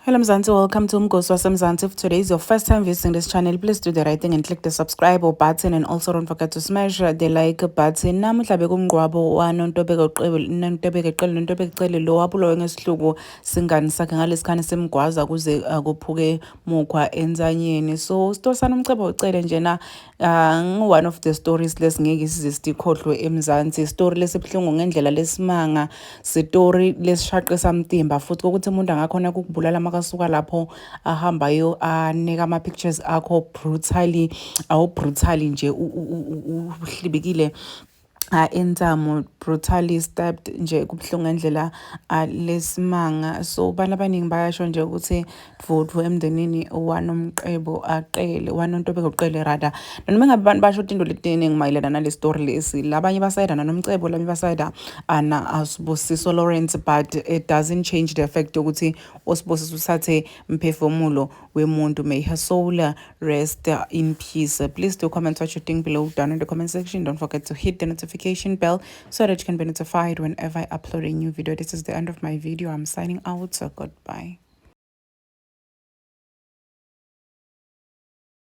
Hello Mzansi, welcome to Umgosi Wasemzansi. If today is your first time visiting this channel, please do the right thing and click the subscribe button and also don't forget to smash the like button. Namuhla bekumngcwabo waNontobeko Qebele, Nontobeko Qele, Nontobeko Cele lo wabulawa ngesihluku singani sakhe ngalesikhathi simgwaza kuze kuphuke mukhwa entsanyeni. So story saNomcebo Cele njena one of the stories lesingeke size sikhohlwe eMzansi. Story lesibuhlungu ngendlela lesimanga, sitori lesishaqisa mtimba futhi ukuthi umuntu angakhona ukukubulala makasuka lapho ahambayo aneka ama-pictures akho brutally, awu-brutally nje uhlibikile entsamo, brutally stabbed nje, kubuhlungu ngendlela lesimanga. So abantu abaningi bayasho nje ukuthi dvudvu emndenini waNomqebo aqele, waNontobeko Qele rather. Noma ngabe abantu basho into letiningi mayelana nale story lesi, labanye basayida naNomcebo, labanye basayida ana Sibusiso Lawrence, but it doesn't change the fact ukuthi uSibusiso usathe mphefumulo wemuntu. May her soul rest in peace. Please do comment what you think below down in the comment section. Don't forget to hit the notification bell so that you can be notified whenever I upload a new video. This is the end of my video. I'm signing out, so goodbye.